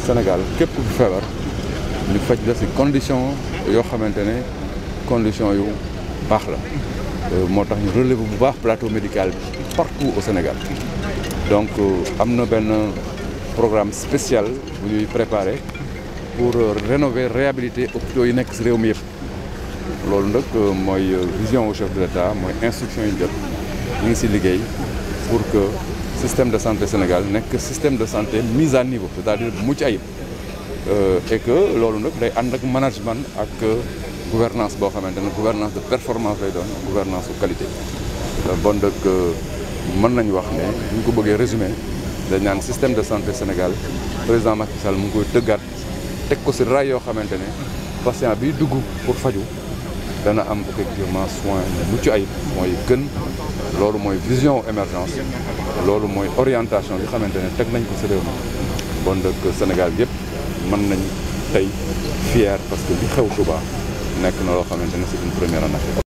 Sénégal képp ku feebar ñu faj la ci condition yoo xamante ne condition yu baax la moo tax ñu relever bu baax plateau médical bi partout au Sénégal donc am na benn programme spécial bu ñuy préparer pour rénover réhabiliter hôpitaux yi nekk ci réew mi yëpp loolu nag mooy vision au chef de l'État mooy instruction yi jot ñu ngi ci liggéey pour que système de santé Sénégal nekk système de santé mise à niveau c'est-à-dire mucc ayib et que loolu nag day ànd ak management ak gouvernance boo xamante ne gouvernance de performance lay doon gouvernance de qualité bon dëkk mën nañu wax ne bu ñu ko bëggee résumé dañ naan système de santé Sénégal président Macky Sall mu ngi koy tëggaat teg ko ci raay yoo xamante ne patient bi dugg pour faju dana am effectivement soin mucc ayib mooy gën loolu mooy vision émergence loolu mooy orientation bi xamante ne teg nañ ko ci réew mi bon dëkk Sénégal yëpp mën nañ tey fier parce que li xew Touba nekk na loo xamante ne c'est une première en Afrique.